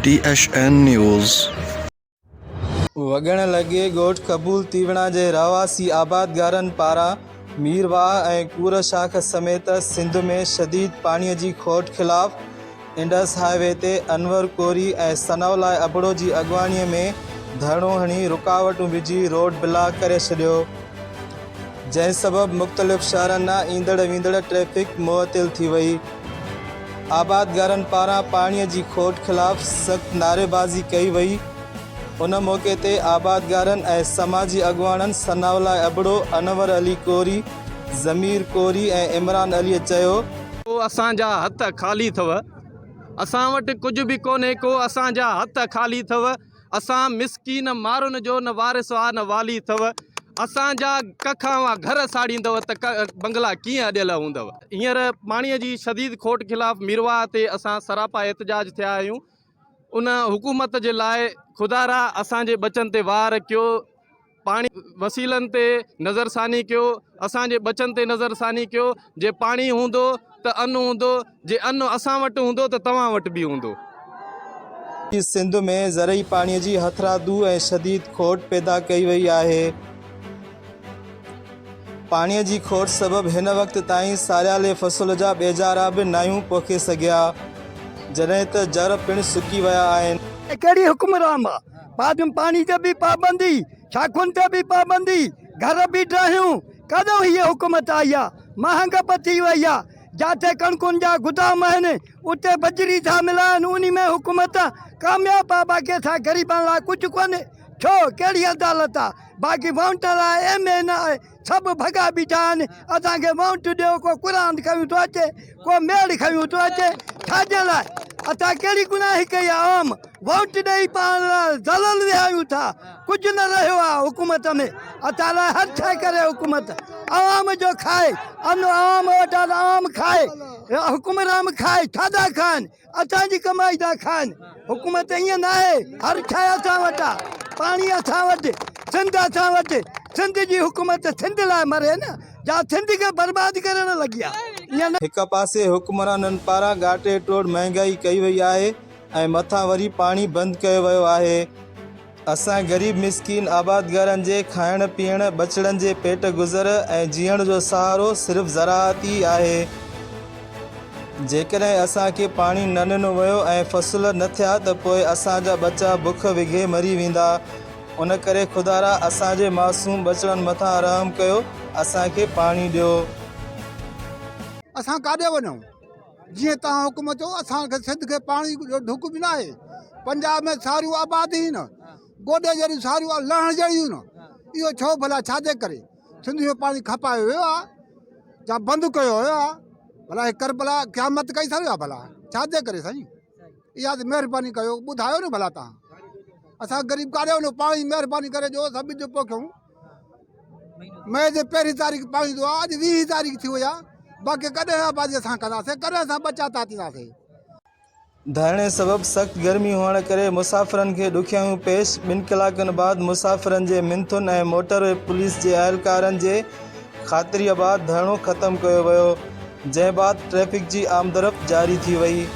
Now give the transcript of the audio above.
T H N news. وڳڻ لڳي ڳوٺ قبول تيوڻا جي رهواسي آبادگارن پاران ميرواهه ۽ ڪور شاخ سميت سنڌ ۾ شديد پاڻي جي کوٽ خلاف انڊس هاء وي تي انور ڪوري ۽ ثناء الله ابڙو جي اڳواڻي ۾ ڌرڻو هڻي رڪاوٽون وجهي روڊ بلاڪ ڪري ڇڏيو جنهن سبب مختلف شهرن ڏانهن ايندڙ ويندڙ ٽريفڪ معطل ٿي وئي. آبادگارن پاران پاڻي جي کوٽ خلاف سخت نعريبازي ڪئي وئي. ان موقعي تي آبادگارن ۽ سماجي اڳواڻن ثناء الله ابڙو، انور علي ڪوري، ضمير ڪوري ۽ عمران علي چيو، ڪو اسان جا هٿ خالي اٿو، اسان وٽ ڪجهه به ڪونهي ڪو اسان جا هٿ خالي اٿو، اسان مسڪين مارن جو نه وارث آ نه والي اٿو، اسان جا ڪک اوهان گهر ساڙيندؤ ته بنگلا ڪيئن اڏيل هوندؤ. هينئر پاڻي جي شديد کوٽ خلاف ميرواهه تي اسان سراپا احتجاج ٿيا آهيون، ان حڪومت جي لاء خدارا اسان جي ٻچن تي وار ڪيو، پاڻي وسيلن تي نظرثاني ڪيو، اسان جي ٻچن تي نظرثاني ڪيو، جي پاڻي هوندو ته ان هوندو، جي ان اسان وٽ هوندو ته توهان وٽ به هوندو. سنڌ ۾ زرعي پاڻي جي هٿرادو ۽ شديد کوٽ پيدا ڪئي وئي آهي. پاڻي جي کوٽ سبب هن وقت تائين ساريالي فصل جا ٻيجارا به ناهيون پوکي سگهيا، جڏهن ته جر پڻ سڪي ويا آهن. ڪهڙي حڪمران آ بعد ۾ پاڻي تي به پابندي شاخن تي به پابندي گهر به ڊاهيون ڪڏهن هيء حڪومت آئي آ مهانگپ ٿي وئي آ جاٿي ڪڻڪن جا گدام آهن اتي بجري ٿا ملائن انهي ۾ حڪومت ڪامياب آ باقي اسان غريبن لاء ڪجهه ڪونهي ڇو ڪهڙي عدالت آ باقي وونٽ لاء ايم اين آء سڀ ڀڳا بيٺا آهن اسان کي وونٽ ڏيو ڪو قرآن کنيون ٿو اچي ڪو ميڙ کنيون ٿو اچي ڇاجي لاء اسان ڪهڙي گناهي ڪئي آ عوام وونٽ ڏئي پاڻ لاء ذلل ويهايون ٿا ڪجهه نه رهيو آ حڪومت ۾ اسان لاء هر شيء ڪري حڪومت عوام جو کائي ان عوام وٽان عوام کائي حڪمران کائي ڇا ٿا کائن اسان جي ڪمائي ٿا کائن حڪومت ائين نه آهي هر شيء اسان وٽ آ پاڻي اسان وٽ سنڌ اسان وٽ سنڌ جي حڪومت سنڌ لاء مري نه جا سنڌ کي برباد ڪرڻ لڳي آ ائين نه. هڪ پاسي حڪمرانن پاران ڳاٽي ٽوڙ مهنگائي ڪئي وئي آهي ۽ مٿان وري پاڻي بند ڪيو ويو آهي. اسان غريب مسڪين آبادگارن جي کائڻ پيئڻ، ٻچڙن جي پيٽ گذر ۽ جيئڻ جو سهارو صرف زراعت ئي آهي. جيڪڏهن اسان کي پاڻي نه ڏنو ويو ۽ فصل نه ٿيا ته پوء اسان جا ٻچا بک وگهي مري ويندا. ان ڪري خدارا اسان جي معصوم ٻچڙن مٿان رحم ڪيو، اسان کي پاڻي ڏيو. اسان ڪاڏي وڃون؟ جيئن توهان حڪم چئو، اسان کي سنڌ کي پاڻي جو ڍڪ به ناهي. پنجاب ۾ ساريون آباد ئي نه، گوڏي جهڙيون ساريون لهڻ جهڙيون نه، اهو ڇو ڀلا ڇا جي ڪري؟ سنڌ جو پاڻي کپايو ويو آ يا بند ڪيو ويو آ؟ ڀلا هي ڪربلا قيامت ڪئي ساريو آ ڀلا ڇا جي ڪري سائين؟ اها ته مهرباني ڪيو ٻڌايو نه ڀلا توهان اسان غريب ڪاڏي وڃون پاڻي مهرباني ڪري ڏيو اسان ٻج پوکيون. مئي جي پهرين تاريخ پاڻي ايندو آهي اڄ ويهين تاريخ ٿي وئي آهي باقي ڪڏهن آبادي اسان ڪنداسين ڪڏهن اسان ٻچا تاتينداسين. ڌرڻي سبب سخت گرمي هئڻ ڪري مسافرن کي ڏکيائيون پيش، ٻن ڪلاڪن بعد مسافرن جي منٿن ۽ موٽر وي پوليس جي اهلڪارن جي خاطريء بعد ڌرڻو ختم ڪيو ويو، جنهن بعد ٽريفڪ جي آمدرفت جاري ٿي وئي.